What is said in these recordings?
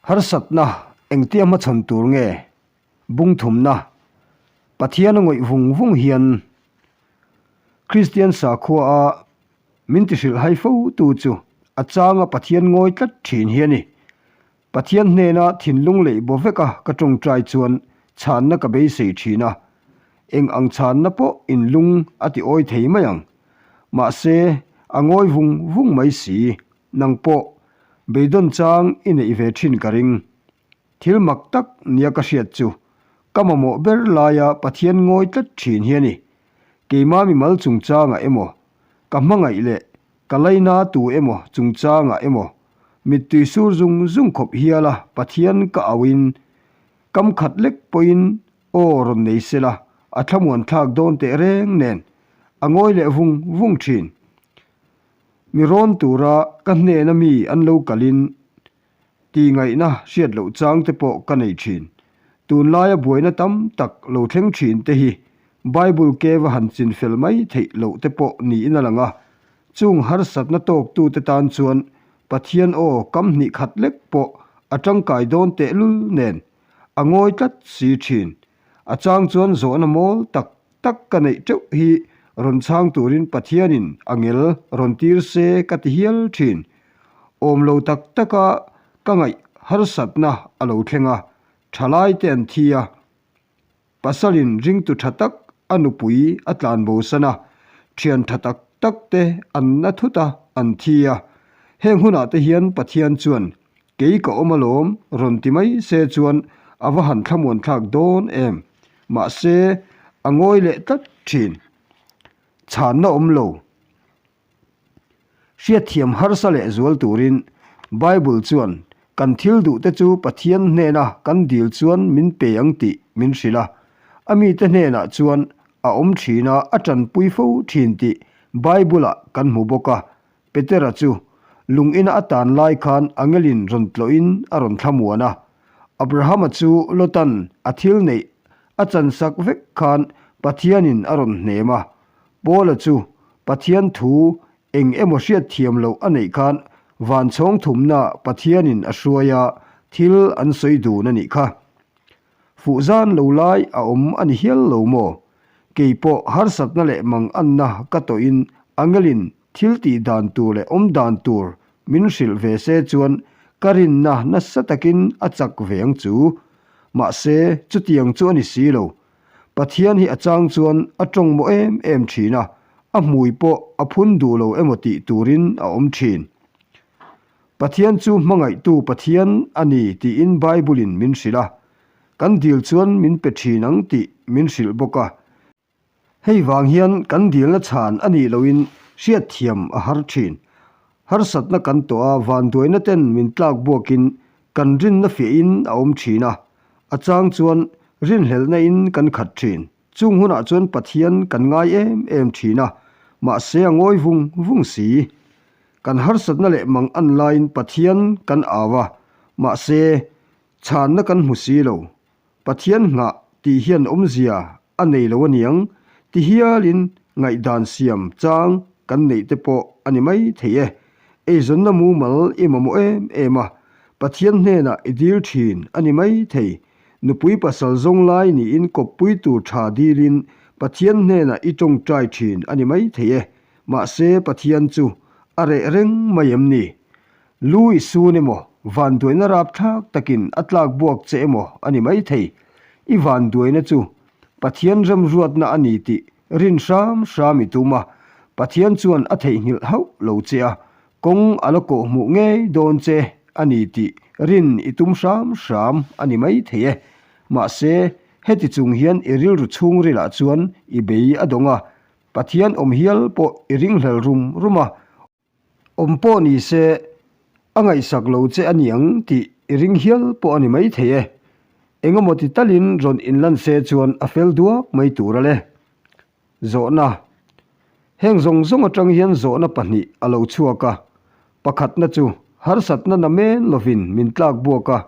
Harsatna engtia hmachhawn tur nge bung thumna Pathian a ngawih vung vung hian Kristian sakhua a min ti hrilh hai fo tu chu a changa Pathian ngawi tlat thin hi a ni. Pathian hnena thinlung leih baw veka ka tawngtai chuan chhanna ka beisei thin a, eng ang chhanna pawh inlung a ti awi thei mai ang. Mahse a ngawi vung vung mai si. Nang pawh beidawn chang i neih ve thin ka ring. Thil mak tak nia ka hriat chu ka mamawh ber laia Pathian ngawi tlat thin hi a ni. Keima mimal chungchangah emaw, ka hmangaih leh ka laina tu emaw chungchangah emaw mittui sur zung zung khawp hiala Pathian ka auhin kam khat lek pawhin aw rawn nei sela a thlamuan thlak dawn teh reng nen a ngawi leh vung vung thin. Mi rawn tura ka hnena mi an lo kalin tih ngaihna hriat loh chang te pawh ka nei thin. Tunlaia buaina tam tak lo thleng thin te hi Bible cave a han chin fel mai theih loh te pawh niin a lang a. Chung harsatna tawktute tan chuan Pathian aw kam hnih khat lek pawh a tangkai dawn tehlul nen a ngawi tlat si thin. A chang chuan zawhna mawl tak tak ka neih teuh hi rawn chhang turin Pathianin a ngel rawn tir se ka ti hial thin. Awm lo tak taka ka ngaih harsatna a lo thleng a, thalai te an thi a, pasalin ringtu tha tak a nupui a tlan bosan a, thian tha tak tak te an na thut a, an thi a. Heng hunah te hian Pathian chuan Kei ka awm alawm, rawn ti mai se chuan a va han thlamuan thlak dawn em? Mahse, a ngawi leh tlat thin. Chhanna awm lo. Hriatthiam harsa leh zual turin Bible chuan kan thil duhte chu Pathian hnena kan dil chuan min pe ang tih min hrilh a. A mite hnenah chuan a awm thin a, a tanpui fo thin tih Bible-ah kan hmu bawk a. Petera chu lung ina a tan lai khan angelin rawn tlawhin a rawn thlamuan a. Abrahama chu Lotan a thil neih a chansak vek khan Pathianin a rawn hnem a. Paula chu Pathian thu eng emaw hriatthiam loh a neih khan van chhawng thumna Pathianin a hruai a, thil an sawi dun a nih kha. Fuh zan lo lai a awm a ni hial lo maw? Kei pawh harsatna leh manganna ka tawhin angelin thil tih dan tur leh awm dan tur min hrilh ve se chuan ka rinna nasa takin a chak ve ang chu. Mahse, chutiang chu a ni si lo. Pathian hi a chang chuan a tawng mawh em em thin a, a hmui pawh a phun duh lo emaw tih turin a awm thin. Pathian chu hmangaihtu Pathian a ni tiin Bible-in min hrilh a, kan dil chuan min pe thin ang tih min hrilh bawk a. Hei vang hian kan dilna chhan a nih lohin hriatthiam a har thin. Harsatna kan tawh a, vanduaina ten min tlak buakin kan rinna fiahin a awm thin a, a chang chuan rinhlelhna in kan khat thin. Chung hunah chuan Pathian kan ngai em em thin a, mahse a ngawi vung vung si. Kan harsatna leh mang an laiin Pathian kan au a, mahse chhanna kan hmu si lo. Pathian nghah tih hian awmzia a nei lo aniang ti hialin ngaihdan siam chang kan neih te pawh a ni mai thei e. Eizawnna mumal i mamawh em em a, Pathian hnenah i dil thin a ni mai thei. Nupui pasal zawng lai niin kawppui tur tha dilin Pathian hnenah i tawngtai thin a ni mai thei e. Mahse Pathian chu a reh reng mai em ni? Lu i sun emaw, vanduaina rapthlak takin a tlak buak che emaw a ni mai thei. I vanduaina chu Pathian remruatna a ni tih rin hram hram i tum a, Pathian chuan a theihnghilh hauh lo che a, kawng a la kawhhmuh ngei dawn che a ni tih rin i tum hram hram a ni mai thei e. Mahse, heti chung hian i rilru chhungrilah chuan i bei a dawng a, Pathian awm hial pawh i ringhlel rum rum a, awm pawh ni se a ngaihsak lo che a niang tih i ring hial pawh a ni mai thei e. Engemaw ti talin rawn inlan se chuan a fel duak mai tur a le. Zawhna. Heng zawng zawng atang hian zawhna pahnih a lo chhuak a, pakhatna chu harsatna na men lovin min tlak buak a,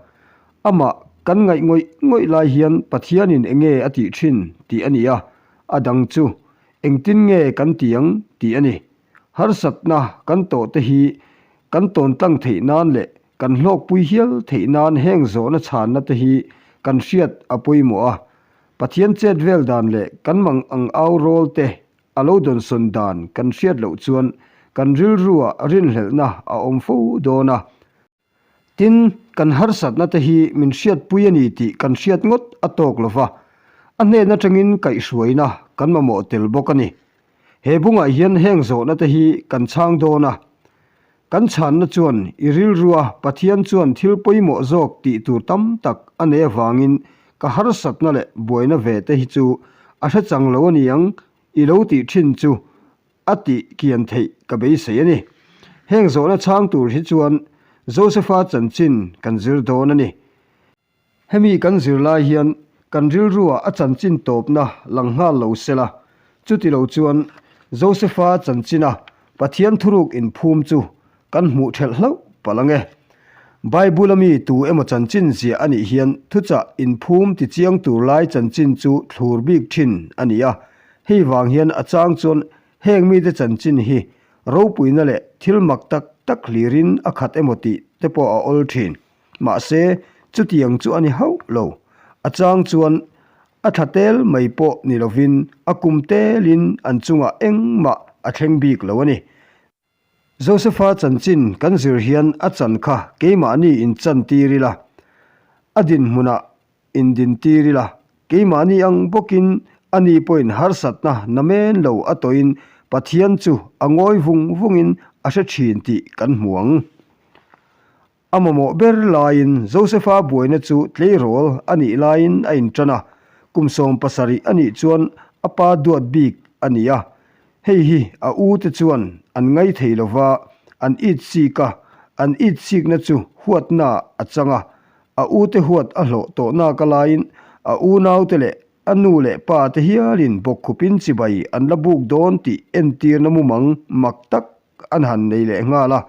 amah kan ngaih ngawih ngawih lai hian Pathianin enge a tih thin tih a ni a, A dang chu engtin nge kan ti ang tih a ni. Harsatna kan tawh te hi kan tawn tlang theih nan leh Kan hlawkpui hial theih nan heng zawhna chhanna te hi kan hriat a pawimawh a. Pathian chet vel dan leh kan mang ang au rawl te a lo dawnsawn dan kan hriat loh chuan kan rilruah rinhlelhna a awm fo dawn a. Tin, kan harsatna te hi min hriatpui a ni tih kan hriat ngawt a tawk lo va, a hnen atangin kaihhruaina kan mamawh tel bawk a ni. He bungah hian heng zawhna te hi kan chhang dawn a. Kan chhanna chuan i rilrua Pathian chuan thil pawimawh zawk tih tur tam tak a nei avangin ka harsatna leh buaina ve te hi chu a hre chang lo a ni ang i lo tih thin chu a tih kian theih ka beisei a ni. Heng zawhna chhang tur hi chuan Josefa chanchin kan zir dawn a ni. Hemi kan zir lai hian kan rilruah a chanchin tawpna lang nghal lo sela, chuti lo chuan Josefa chanchina Pathian thuruk inphum chu kan hmuh thelh hlauh palh ang e. Bible a mi tu emaw chanchin ziah a nih hian thuchah inphum ti chiang tur lai chanchin chu thlur bik thin a ni a, hei vang hian a chang chuan heng mite chanchin hi ropuina leh thil mak tak tak hlirin a khat emaw tih te pawh a awl thin. Mahse, chutiang chu a ni hauh lo. A chang chuan a thla tel mai pawh ni lovin a kum telin an chungah engmah a thleng bik lo a ni. Josefa chanchin kan zir hian a chan kha keimahni inchan tir ila, a dinhmunah indintir ila, keimahni ang bawkin ani pawhin harsatna namen lo a tawhin Pathian chu a ngawi vung vungin a hre thin tih kan hmu ang. A mamawh ber laiin Josefa buaina chu tleirawl a nih laiin a inṭan a, kum 70 a nih chuan a pa duat bik a ni a. Hei hi a ute chuan an ngai thei lo va, an it chik a, an it chikna chu huatnaah a chang a. A ute huat a hlawh tawh naka laiin a unaute leh a nu leh pa te hialin bawkkhupin chibai an la buk dawn tih entirna mumang mak tak an han nei leh nghal a,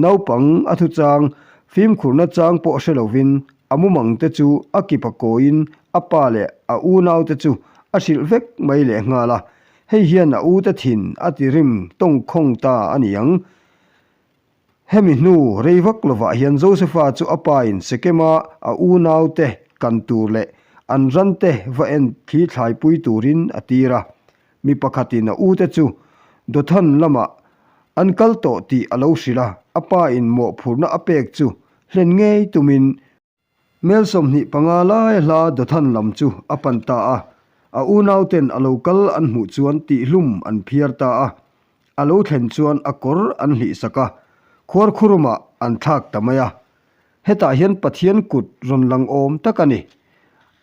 naupang a thuchang fimkhurna chang pawh hre lovin a mumang te chu a kipa kawiin a pa leh a unaute chu a hrilh vek mai leh nghal a, hei hian a ute thin a ti rim tawngkhawng ta a ni ang. Hemi hnu rei vak lovah hian Josefa chu a pain Sekema a unaute kan tur leh an rante va en thli thlaipui turin a tir a. Mi pakhatin a ute chu Dothan lamah an kal tawh tih a lo hrilh a, a pa in mawhphurhna a pek chu hlen ngei tumin mel 25 lai hla Dothan lam chu a pan ta a. A unauten a lo kal an hmuh chuan tihhlum an phiar ta a, a lo thlen chuan a kawr an hlihsak a, khuarkhurumah an thlak ta mai a. Hetah hian Pathian kut rawn lang awm tak a ni.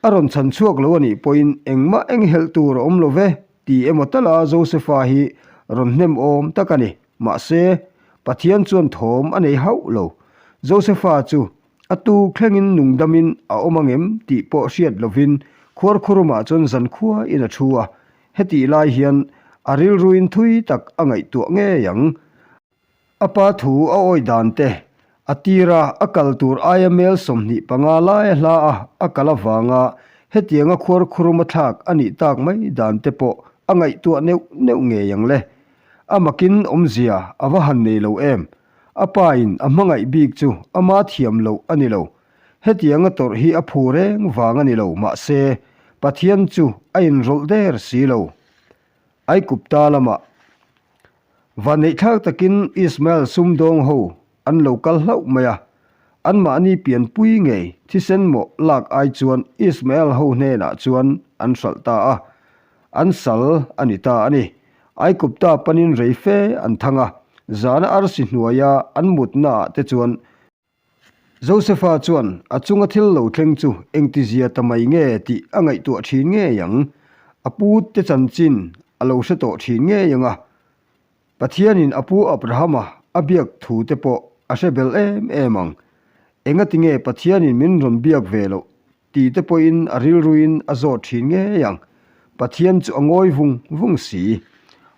A rawn chhan chhuak lo a nih pawhin engmah enghelh tur a awm lo ve ti emaw tala Josefa hi rawn hnem awm tak a ni. Mahse, Pathian chuan thawm a nei hauh lo. Josefa chu a tu thlengin nungdamin a awm angem tih pawh hriat lovin khuarkhurumah chuan zankhuain a thu a. Hetih lai hian a rilruin thui tak a ngaihtuah ngei ang. A pa thu a awi dan te, a tira a kal tur aia mel 25 laia hla a a kal avanga hetianga khuar khuruma thlak a nih tak mai dan te pawh a ngaihtuah neuh neuh ngei ang le. A makin awmzia a va han nei lo em. A pa in a hmangaih bik chu ama thiam loh a ni lo. Hetianga tawrh hi a phu reng vang a ni lo mahse Pathian chu a inrawlh der si lo. Aikupta lamah Vanneihthlak takin Ismael sumdawng ho an lo kal hlauh mai a, anmahni pianpui ngei thisen mawh lak ai chuan Ismael ho hnenah chuan an hralh ta a, an sal a ni ta a ni. Aikupta panin rei fe an thang a, zana arsi hnuaia an mutnaah te chuan Josefa chuan a chunga thil lo thleng chu engtizia ta mai nge tih a ngaihtuah thin ngei ang. A pu te chanchin a lo hre tawh thin ngei ang a. Pathianin a pu Abrahama a biak thu te pawh a hre bel em em ang. Engati nge Pathianin min rawn biak ve loh tih te pawhin a rilruin a zawt thin ngei ang. Pathian chu a ngawi vung vung si.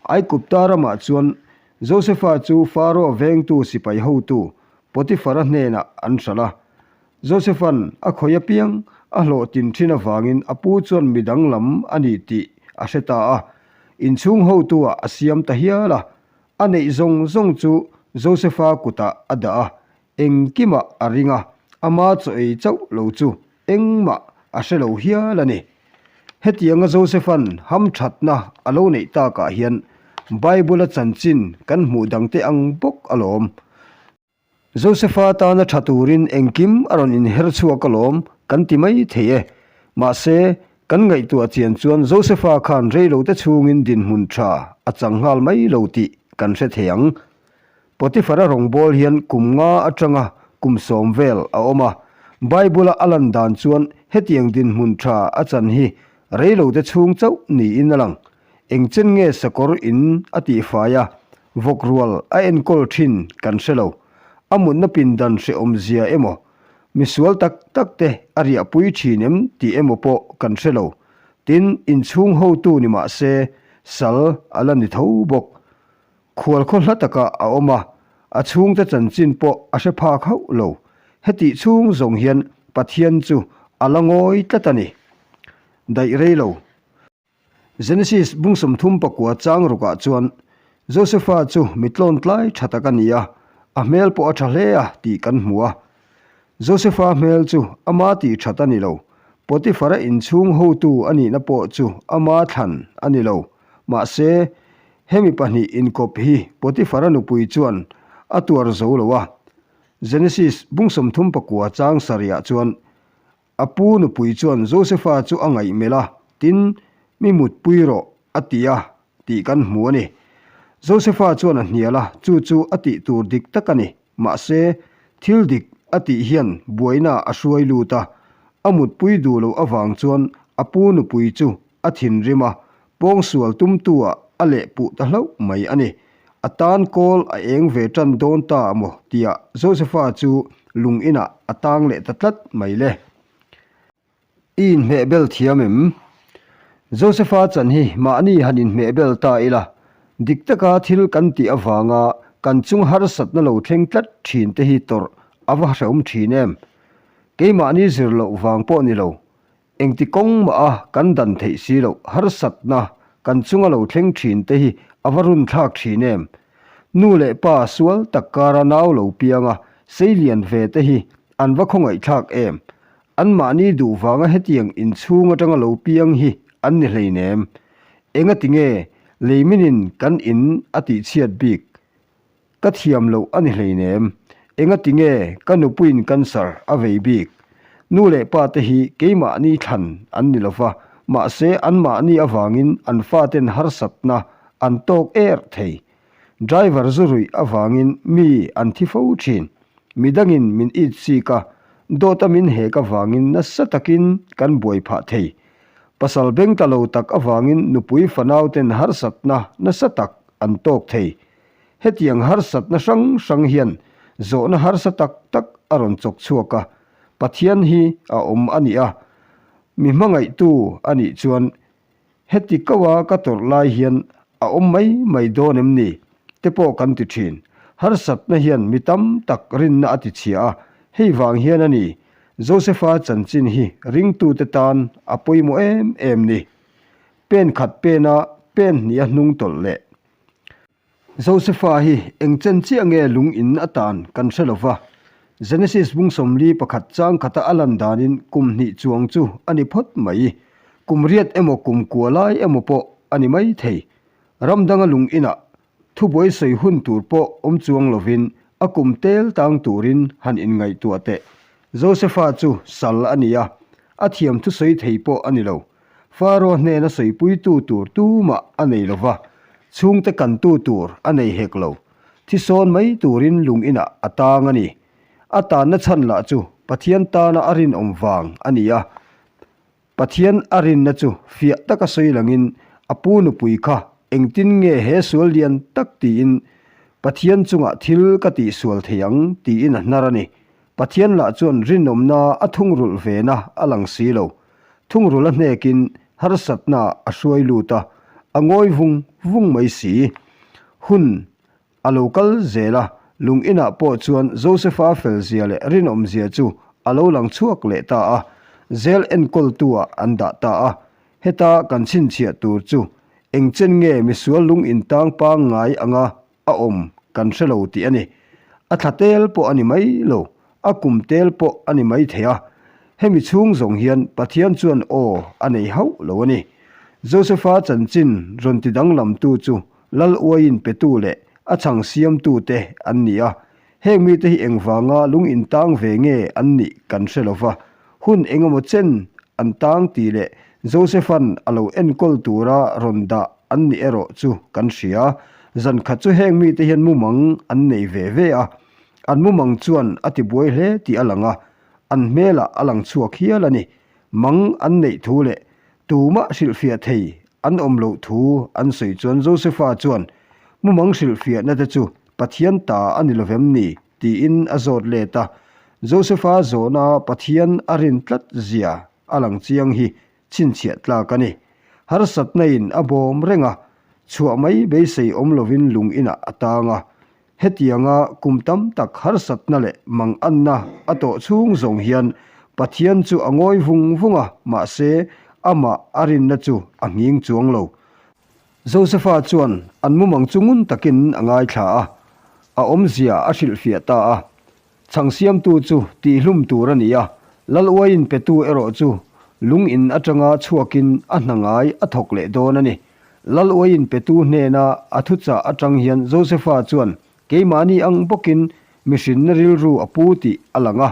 Aikupta ramah chuan Josefa chu Faro vengtu sipai hotu Potifara hnenah an hralh a. Josefa'n a khawi apiang a hlawhtlin thin avangin a pu chuan mi danglam a ni tih a hre ta a. Inchhung hotu-ah a siam ta hial a. A neih zawng zawng chu Josefa kutah a dah a. Engkimah a ring a, ama chaw ei chauh lo chu engmah a hre lo hial a ni. Hetianga Josepha'n hamthatna a lo neih takah hian Bible-a chanchin kan hmuh dangte ang bawk alawm. Josepha tana tha turin engkim a rawn inher chhuak alawm kan ti mai thei e. Mahse, kan ngaihtuah chian chuan Josepha khan reilote chhungin dinhmun tha a chang nghal mai lo tih kan hre thei ang. Potiphara rawngbâwl hian kum nga atanga kum sâwm vêl a awm a. Bible-a a lan dan chuan hetiang dinhmun tha a chan hi reilote chhung chauh niin a lang. Eng chen nge sakawr in a tihfai a, vawk rual a enkawl thin kan hre lo. A mutna pindan hrehawm zia emaw, misual tak tak te a riahpui thin em tih emaw pawh kan hre lo. Tin, inchhung hotu ni mah se, sal a la ni tho bawk. Khual khaw hla takah a awm a, a chhungte chanchin pawh a hre phak hauh lo. Hetih chhung zawng hian Pathian chu a la ngawi tlat a ni. Daih rei lo. Genesis bung 34 chang rukah chuan Josefa chu mi tlawn tlai tha tak a ni a, a hmel pawh a tha hle a tih kan hmu a. Josefa hmel chu ama tih that a ni lo, Potifara inchhung hotu a nihna pawh chu ama thlan a ni lo. Mahse, hemi pahnih inkawp hi Potifara nupui chuan a tuar zo lo a. Genesis bung 39 chang sarihah chuan A pu nupui chuan Josefa chu a ngaihmelh a, tin, Mi mutpui rawh, a ti a, tih kan hmu a ni. Josefa chuan a hnial a, chu chu a tih tur dik tak a ni. Mahse, thil dik a tih hian buaina a hruai lut a, a mutpui duh loh avang chuan a pu nupui chu a thinrim a, pawngsual tumtu-ah a lehpuh ta hlauh mai a ni. A tan kawl a eng ve tan dawn ta maw tia Josefa chu lung inah a tang leh ta tlat mai le. I inhmeh bel thiam em? Josefa chan hi mahni han inhmeh bel ta ila, dik taka thil kan tih avanga kan chung harsatna lo thleng tlat thin te hi tawrh a va hrehawm thin em? Keimahni zir loh vang pawh ni lo, Engti kawng mah a kan dan theih si loh harsatna kan chunga lo thleng thin te hi a va run thlak thin em? Nu leh pa sual tak kara nau lo pianga sei lian ve te hi an va khawngaihthlak em? Anmahni duh vanga hetiang inchhung atanga lo piang hi an ni hleinem. Engati nge leiminin kan in a tihchhiat bik? Ka thiam loh a ni hleinem. Engati nge ka nupuiin cancer a vei bik? Nu leh pa te hi keimahni thlan an ni lova, mahse anmahni avangin an faten harsatna an tawk er thei. Driver zu ruih avangin mi an thi fo thin. Midangin min it chik a, dawta min hek avangin nasa takin kan buai phah thei. Pasal beng ta lo tak avangin nupui fanauten harsatna nasa tak an tawk thei. Hetiang harsatna hrang hrang hian zawhna harsa tak tak a rawn chawk chhuak a, Pathian hi a awm a nih a, mi hmangaihtu a nih chuan heti koa ka tawrh lai hian a awm mai mai dawn em ni? te pawh kan ti thin. Harsatna hian mi tam tak rinna a ti chhia a, hei vang hian a ni Josepha chanchin hi ringtute tan a pawimawh em em ni. Pen khat pena pen hnih a hnung tawlh leh. Josefa hi eng chen chiah nge lung in a tan kan hre lo va. Genesis bung 41 chang khata a lan danin kum hnih chuang chu a ni phawt mai. Kum riat emaw kum kua lai emaw pawh a ni mai thei. Ram danga lung inah thubuai sawi hun tur pawh awm chuang lovin a kum tel tang turin han inngaihtuah teh. Josefa chu sal a ni a, a thiam thusawi thei pawh a ni lo. Faro hnena sawipuitu tur tumah a nei lo va, chhungte kantu tur a nei hek lo. Thisawn mai turin lung inah a tang a ni. A tanna chhan lah chu Pathian tana a rinawm vang a ni a. Pathian a rinna chu fiah taka sawi langin a pu nupui kha engtin nge he sual lian tak tiin Pathian chungah thil ka tihsual thei ang tiin a hnar a ni. Pathian lah chuan rinawmna a thungrulh vena a lang si lo. Thungrul a hnekin harsatna a hruai lut a, a ngawi vung vung mai si. Hun a lo kal zel a, lung inah pawh chuan Josepha felzia leh rinawmzia chu a lo lang chhuak leh ta a, zel enkawltu-ah an dah ta a. Heta kan chhinchhiah tur chu eng chen nge misual lung intang pangngai anga a awm kan hre lo tih a ni. A thla tel pawh a ni mai lo, a kum tel pawh a ni mai thei a. Hemi chhung zawng hian Pathian chuan aw a nei hauh lo a ni. Josefa chanchin rawn ti danglamtu chu Lal uaiin petu leh a chhang siamtute an ni a. Heng mite hi engvanga lung intang ve nge an nih kan hre lo va, hun engemaw chen an tang tih leh Joseph-a'n a lo enkawl tura rawn dah an nih erawh chu kan hria. Zan khat chu heng mite hian mumang an nei ve ve a, an mumang chuan a tibuai hle tih a lang a, an hmelah a lang chhuak hial a ni. Mang an neih thu leh tumah hrilhfiah thei an awm loh thu an sawi chuan Josepha chuan mumang hrilhfiahna te chu Pathian ta a ni lovem ni? tiin a zawt let a. Josepha zawhna Pathian a rin tlat zia a lang chiang hi chhinchhiah tlak a ni. Harsatna in a bawm reng a, chhuah mai beisei awm lovin lung inah a tang a. Hetianga kum tam tak harsatna leh manganna a tawh chhung zawng hian Pathian chu a ngawi vung vung a, mahse amah a rinna chu a nghing chuang lo. Josepha chuan an mumang chu ngun takin a ngaithla a, a awmzia a hrilhfiah ta a. Chhang siamtu chu tihhlum tur a ni a, Lal uaiin petu erawh chu lung in atanga chhuakin a hna ngai a thawk leh dawn a ni. Lal uaiin petu hnena a thuchah atang hian Josepha chuan keimahni ang bawkin mihrinna rilru a pu tih a lang a.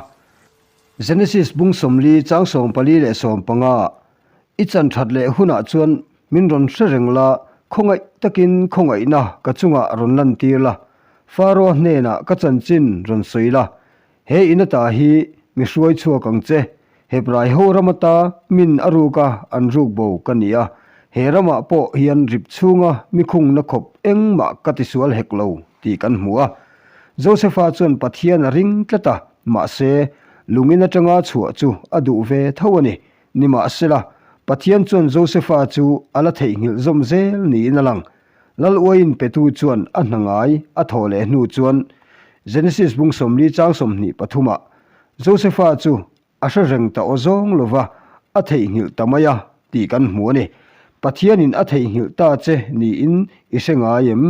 Genesis bung 40 chang 44 leh 15 I chan that leh hunah chuan min rawn hre reng la, khawngaih takin khawngaihna ka chungah rawn lantir la, Faro hnenah ka chanchin rawn sawi la, he in ata hi mi hruai chhuak ang che, Hebrai ho ram ata min a ruka an ruk bo ka ni a, he ramah pawh hian rip chhunga mi khungna khawp engmah ka tisual hek lo tih kan hmu a. Josepha chuan Pathian a ring tlat a, mahse, lungin atanga chhuah chu a duh ve tho a ni. Nimahsela, Pathian chuan Josepha chu a la theihnghilh zawm zel niin a lang. Lal uaiin petu chuan a hna ngai a thawh leh hnu chuan Genesis bung 40 chang 23 ah Josepha chu a hre reng ta aw zawng lova a theihnghilh ta mai a tih kan hmu a ni. Pathianin a theihnghilh ta che niin i hre ngai em?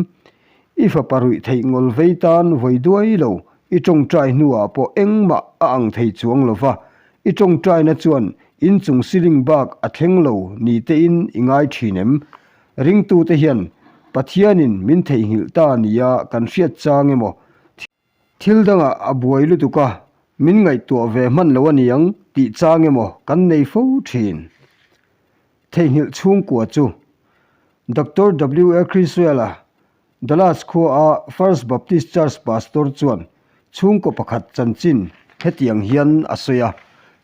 I fapa ruih theih ngawl vei tan vawi duai lo, i tawngtai hnuah pawh engmah a ang thei chuang lova, i tawngtaina chuan inchung ceiling bak a thleng lo ni tein i ngai thin em? Ringtute hian Pathianin min theihnghilh ta nia kan hriat chang emaw, thil dangah a buai lutuk a, min ngaihtuah ve hman lo aniang tih chang emaw kan nei fo thin. Theihnghilh chhungkua chu Doctor WA Criswell-a, Dallas khuaa First Baptist Church pastor chuan chhungkaw pakhat chanchin hetiang hian a sawi a,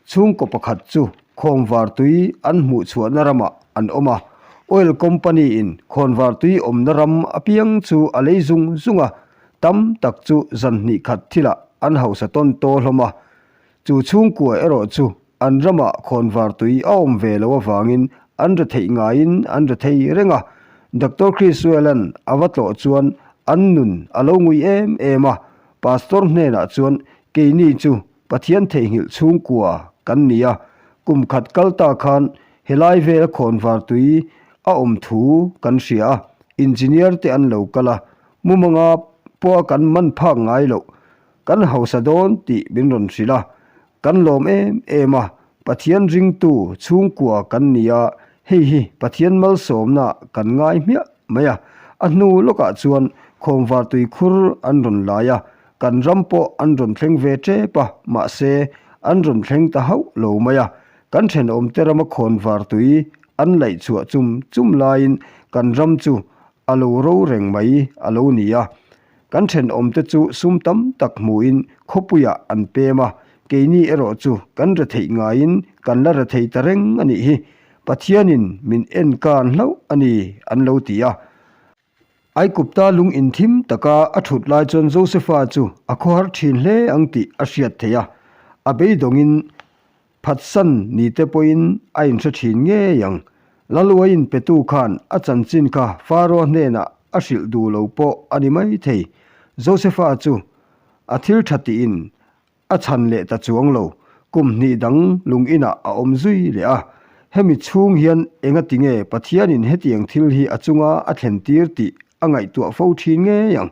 Chhungkaw pakhat chu khawnvar tui an hmuhchhuahna ramah an awm a, oil company-in khawnvar tui awmna ram apiang chu a lei zung zung a, tam tak chu zan hnih khat thilah an hausa tawn taw hlawm a. Chu chhungkua erawh chu An ramah khawnvar tui a awm ve loh avangin an retheih ngaiin an rethei reng a. Doctor Criswell-a'n a va tlawh chuan an nun a lo ngui em em a. Pastor hnenah chuan, Keini chu Pathian theihnghilh chhungkua kan ni a, kum khat kal ta khan helai vela khawnvar tui a awm thu kan hria a, engineer te an lo kal a, mumanga pawha kan man phak ngai loh kan hausa dawn tih min rawn hrilh a. Kan lawm em em a, Pathian ringtu chhungkua kan ni a, hei hi Pathian malsawmna kan ngai hmiah mai a. A hnu lawkah chuan khawmvar tuikhur an rawn lai a, kan ram pawh an rawn thleng ve tep a, mahse an rawn thleng ta hauh lo mai a. Kan thenawmte rama khawnvar tui an laih chhuah chum chum laiin kan ram chu a lo ro reng mai a lo ni a. Kan thenawmte chu sum tam tak hmuhin khawpuiah an pem a, keini erawh chu kan retheih ngaiin kan la rethei ta reng a nih hi. Pathianin min en kan hlauh a ni an lo ti a. Aikupta lung inthim taka a thut lai chuan Josefa chu a khawhar thin hle ang tih a hriat theih a, a beidawngin Phatsan ni te pawhin a inhre thin ngei ang. Laluaiin petu khan a chanchin kha Faro hnenah a hrilh duh lo pawh a ni mai thei. Josefa chu a thil tha tiin a chhan leh ta chuang lo. Kum hnih dang lung inah a awm zui leh a. Hemi chhung hian engati nge Pathianin hetiang thil hi a chunga a thlen tir tih a ngaihtuah fo thin ngei ang.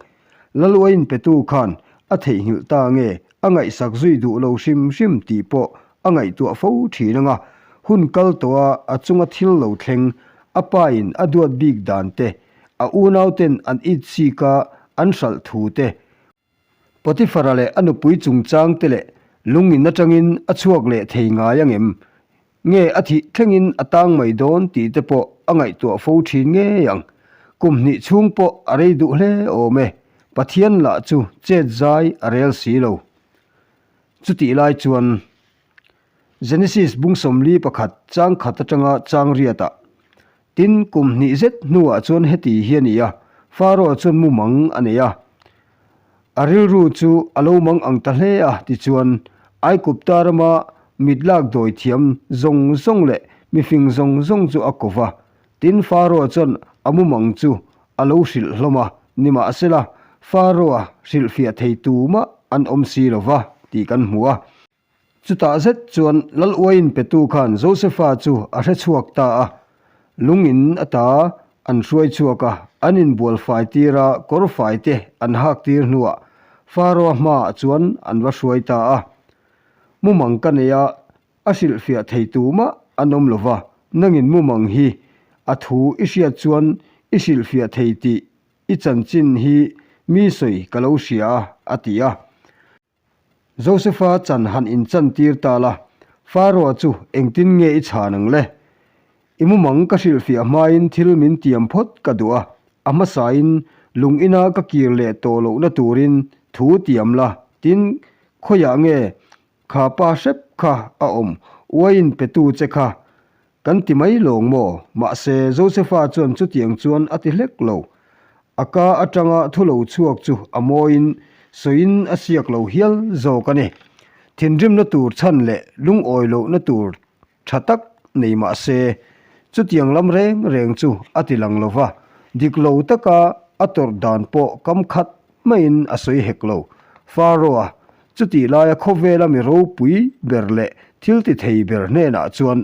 Laluaiin petu khan. a theihnghilh ta nge a ngaihsak zui duh lo hrim hrim tih pawh a ngaihtuah fo thin anga hun kal tawha a chunga thil lo thleng a pa in a duat bik dan te, a unau ten an it chik a an hralh thu te, Potiphar-a leh a nupui chungchang te leh lungin atangin a chhuak leh thei ngai angem? Nge a thih thlengin a tang mai dawn tih te pawh a ngaihtuah fo thin ngei ang. Kum hnih chhung pawh a rei duh hle awm e, Pathian lah chu chet zai a rel si lo. Chutih lai chuan Genesis bung 41 chang khat atanga chang riatah Tin, kum hnih zet hnuah chuan heti hi a ni a, Pharaoh chuan mumang a nei a. A rilru chu a lo mang ang ta hle a, tichuan, Aigupta rama mit lak dawi thiam zawng zawng leh mifing zawng zawng chu a ko va. Tin, Pharaoh chuan a mumang chu a lo hrilh hlawm a, nimahsela, Pharaoh-a hrilhfiah thei tumah an awm si lo va, tih kan hmu a. Chutah zet chuan Lal Uaiin petu khan Josefa chu a hre chhuak ta a, lung in ata an hruai chhuak a, an inbual fai tir a, kawr fai te an hak tir hnuah Pharaoh-a hmaah chuan an va hruai ta a. Mumang ka nei a, a hrilhfiah thei tumah an awm lo va, nangin mumang hi a thu i hriat chuan i hrilhfiah thei tih i chanchin hi mi sawi ka lo hria a, a ti a. Josefa chan han inchan tir ta la, Pharaoh chu engtin nge i chhan ang le? I mumang ka hrilhfiah hmain thil min tiam phawt ka duh a, a hmasain lung ina ka kir leh tawh lohna turin thu tiam la, tin, khawiah nge kha pa hrep kha a awm, uaiin petu che kha Kan ti mai lawng maw? Mahse, Josefa chuan chutiang chuan a ti hlek lo. A ka atanga thu lo chhuak chu a mawiin sawiin a siak lo hial zawk a ni. Thinrimna tur chhan leh lungawi lohna tur tha tak nei mah se, chutiang lam reng reng chu a ti lang lo va, dik lo taka a tawrh dan pawh kam khat maiin a sawi hek lo. Pharaoh-a Chutih laia khawvela mi ropui ber leh thil ti thei ber hnenah chuan,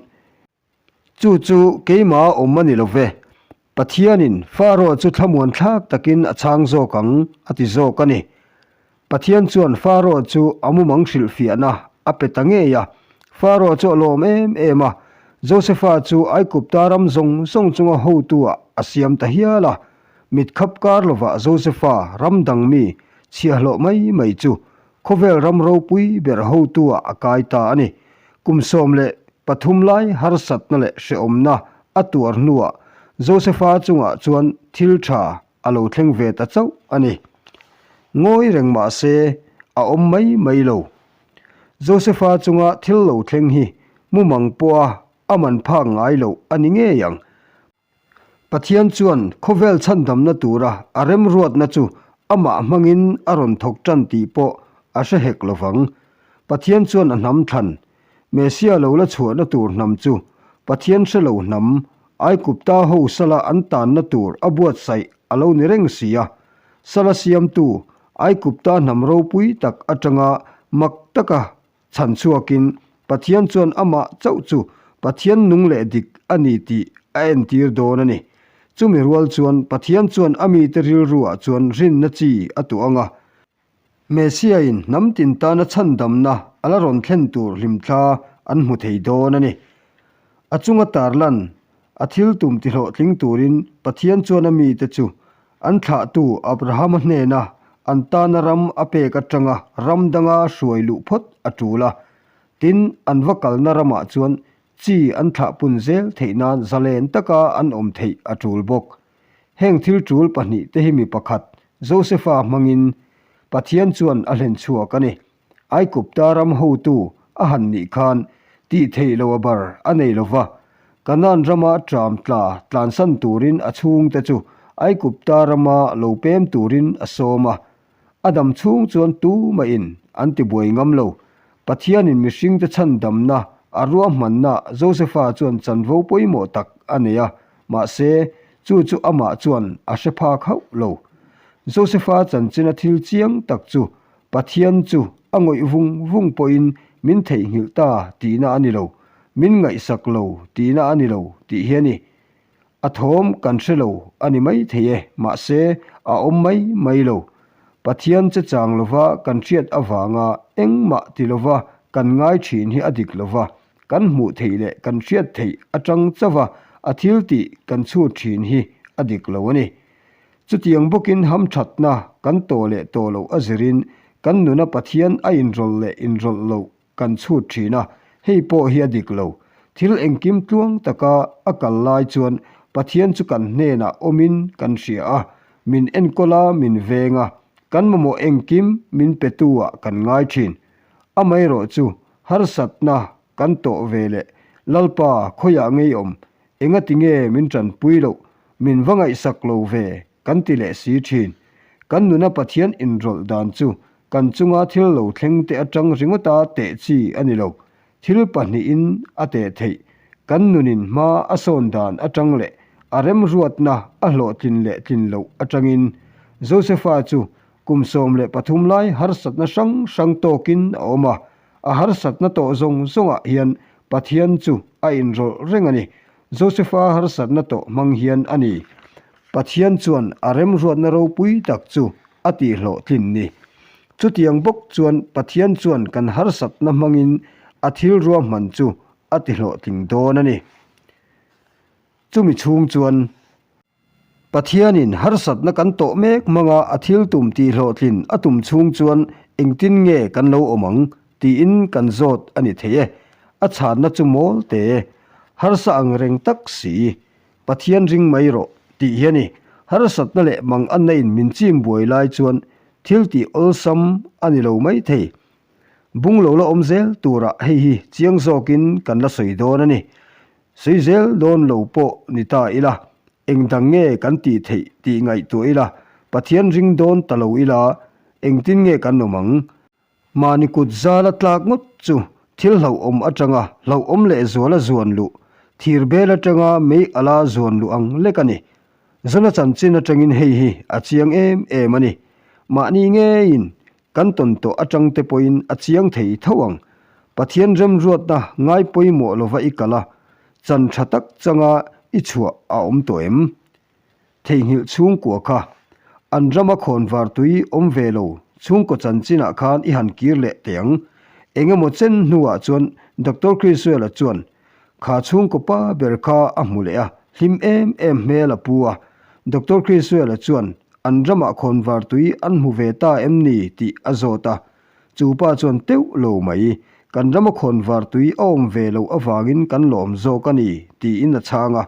Chu chu keimah awm a ni lo ve, Pathianin Pharaoh chu thlamuan thlak takin a chhang zawk ang, a ti zawk a ni. Pathian chuan Pharaoh chu a mumang hrilhfiahna a pe ta ngei a. Pharaoh chu a lawm em em a, Josefa chu Aigupta ram zawng zawng chunga hotu-ah a siam ta hial a. Mitkhap kar lovah Josefa ram dang mi Chhiahhlawh mai mai chu khawvel ram ropui ber hotu-ah a kai ta a ni. Kum 13 lai harsatna leh hrehawmna a tuar hnuah Josefa chungah chuan thil tha a lo thleng ve ta chauh a ni. Ngawi reng mah se a awm mai mai lo. Josefa chunga thil lo thleng hi mumang pawha a man phak ngai loh a ni ngei ang. Pathian chuan khawvel chhandamna tura a remruatna chu amah hmangin a rawn thawk tan tih pawh a hre hek lo vang. Pathian chuan a hnam thlan, Messia lo la chhuahna tur hnam chu Pathian hre lo hnam, Aigupta ho sala an tanna tur a buatsaih a lo ni reng si a. Sala siamtu, Aigupta hnam ropui tak atanga mak taka Chhan chhuakin, Pathian chuan amah chauh chu Pathian nung leh dik a ni tih a entir dawn a ni. Chumi rual chuan Pathian chuan a mite rilruah chuan rinna chi a tuah ang a. Messiah-in hnam tin tana chhandamna a la rawn thlen tur hlimthla an hmu thei dawn a ni. A chunga tarlan a thil tum tihlawhtling turin Pathian chuan a mite chu An thlahtu Abrahama hnena an tana ram a pek atanga ram danga hruai luh phawt a tul a. Tin, an va kalna ramah chuan chi an thlah pun zel theih nan zalen taka an awm theih a tul bawk. Heng thil tul pahnihte hi mi pakhat, Josefa hmangin Pathian chuan a hlen chhuak a ni. Aigupta ram hotu a han nih khan tih theih loh a bar a nei lo va, Kanaan rama ṭam tla tlansan turin a chhungte chu Aigupta rama lo pem turin a sawm a. A dam chhung chuan tumahin an ti buai ngam lo. Pathianin mihringte chhandamna a ruahmanna Josefa chuan chanvo pawimawh tak a nei a, mahse chu chu amah chuan a hre phak hauh lo. Josefa chanchina thil chiang tak chu Pathian chu a ngawih vung vung pawhin min theihnghilh ta tihna a ni lo, min ngaihsak lo tihna a ni lo tih hi a ni. A thawm kan hre lo a ni mai thei e, mahse a awm mai mai lo. Pathian che chang lova kan hriat avanga engmah ti lova kan ngai thin hi a dik lova, kan hmuh theih leh kan hriat theih atang chauha a thil tih kan chhut thin hi a dik lo a ni. Chutiang bawkin hamthatna kan tawh leh tawh loh a zirin kan nuna Pathian a inrawlh leh inrawlh loh kan chhut thin a, hei pawh hi a dik lo. Thil engkim tluang taka a kal lai chuan Pathian chu kan hnenah awmin kan hria a, min enkawl a, min veng a, kan mamawh engkim min petu ah kan ngai thin. Amaherawh chu harsatna kan tawh ve leh Lalpa khawiah ngei awm, engati nge min tanpui loh, min va ngaihsak lo ve kan ti leh si thin. Kan nuna Pathian inrawlh dan chu kan chunga thil lo thleng te atang ringawta teh chi a ni lo. Thil pahnihin a teh theih. Kan nunin hma a sawn dan atang leh a remruatna a hlawhtlin leh tlin loh atangin Josefa chu kum 13 lai harsatna hrang hrang tawkin a awm a. A harsatna tawh zawng zawngah hian Pathian chu a inrawlh reng a ni. Josefa harsatna tawh hmang hian a ni. Pathian chuan a remruatna ropui tak chu a tihhlawhtlin ni. Chutiang bawk chuan Pathian chuan kan harsatna hmangin a thil ruahman chu a tihlawhtling dawn a ni. Chumi chhung chuan Pathianin harsatna kan tawh mek hmanga a thil tum tihhlawhtlin a tum chhung chuan engtin nge kan lo awm ang tiin kan zawt a ni thei e. A chhanna chu mawl te, harsa ang reng tak si. Pathian ring mai rawh tih hi a ni. Harsatna leh manganna in min chim buai lai chuan thil tih awlsam a ni lo mai thei. Bung lo la awm zel turah hei hi chiang zawkin kan la sawi dawn a ni. Sawi zel dawn lo pawh ni ta ila, eng dang nge kan tih theih tih ngaihtuah ila, Pathian ring dawn ta lo ila, engtin nge kan awm ang? Mahni kut zala tlak ngawt chu thil hlauhawm atanga hlauhawm leh zuala zuan luh, thir bel atanga mei ala zuan luh ang lek a ni. Zona chanchin atangin hei hi a chiang em em a ni. Mahni ngeiin kan tawn tawh atang te pawhin a chiang thei tho ang. Pathian remruatna ngai pawimawh lova i kal a, chan tha tak changa i chhuah a awm tawh em? Theihnghilh chhungkua kha an rama khawnvar tui awm ve lo chhungkaw chanchinah khan i han kir leh teh ang. Eng emaw chen hnuah chuan Doctor Criswell-a chuan kha chhungkaw pa ber kha a hmu leh a, hlim em em hmel a pu a. Doctor Criswell-a chuan an ramah khawnvar tui an hmu ve ta em ni tih a zawt a. Chu pa chuan teuh lo mai, kan rama khawnvar tui a awm ve loh avangin kan lawm zawk a ni tiin a chhang a.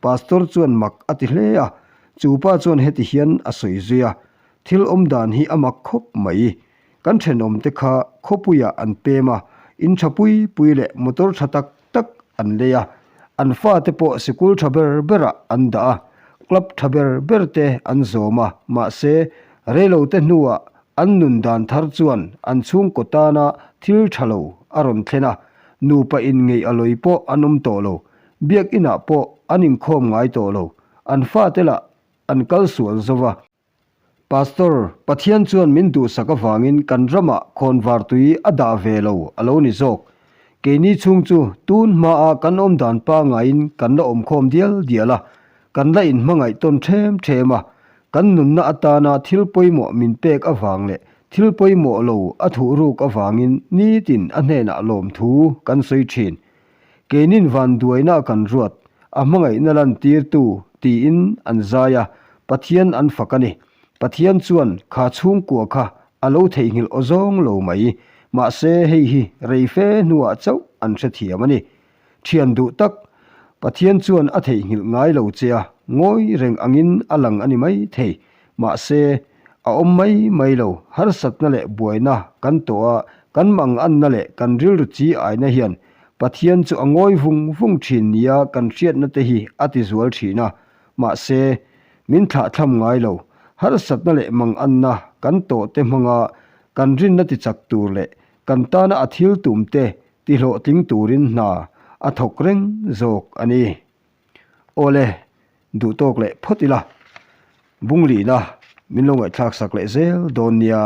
Pastor chuan mak a ti hle a, chu pa chuan heti hian a sawi zui a, Thil awm dan hi a mak khawp mai. Kan thenawmte kha khawpuiah an pem a, in tha pui pui leh motor tha tak tak an lei a, an fate pawh sikul tha ber berah an dah a, club tha ber ber te an zawm a, mahse, reilote hnuah an nun dan thar chuan an chhungkaw tana thil tha lo a rawn thlen a, nupa inngeih a lawi pawh an awm tawh lo. Biakinah pawh an inkhawm ngai tawh lo, an fate lah an kal sual zo va. Pastor, Pathian chuan min duhsak avangin kan ramah khawnvar tui a dah ve lo a lo ni zawk. Keini chhung chu tun hmaa kan awm dan pangaiin kan la awmkhawm dial dial a, kan la inhmangaih tawn ṭhem ṭhem a, kan nunna atana thil pawimawh min pek avang leh thil pawimawh lo a thuhruk avangin nitin a hnenah lawmthu kan sawi ṭhin. Keinin vanduaina kan ruat, a hmangaihna lantirtu tiin an zai a, Pathian an fak a ni. Pathian chuan kha chhungkua kha a lo theihnghilh aw zawng lo mai. Mahse hei hi rei fe hnuah chauh an hrethiam a ni. Thian duh tak, Pathian chuan a theihnghilh ngai lo che a, ngawi reng angin a lang a ni mai thei. Mahse, a awm mai mai lo, harsatna leh buaina kan tawh a, kan manganna leh kan rilru chi aina hian Pathian chu a ngawi vung vung thin nia kan hriatna te hi a ti zual thin a. Mahse, min thlahthlam ngai lo, harsatna leh manganna kan tawh te hmanga kan rinna ti chak tur leh kan tana a thil tum te ti hlawhtling turin hna a thawk reng zawk a ni. Awle, duh tawk leh phawt ila, Bunglina min lo ngaihthlak sak leh zel dawn nia.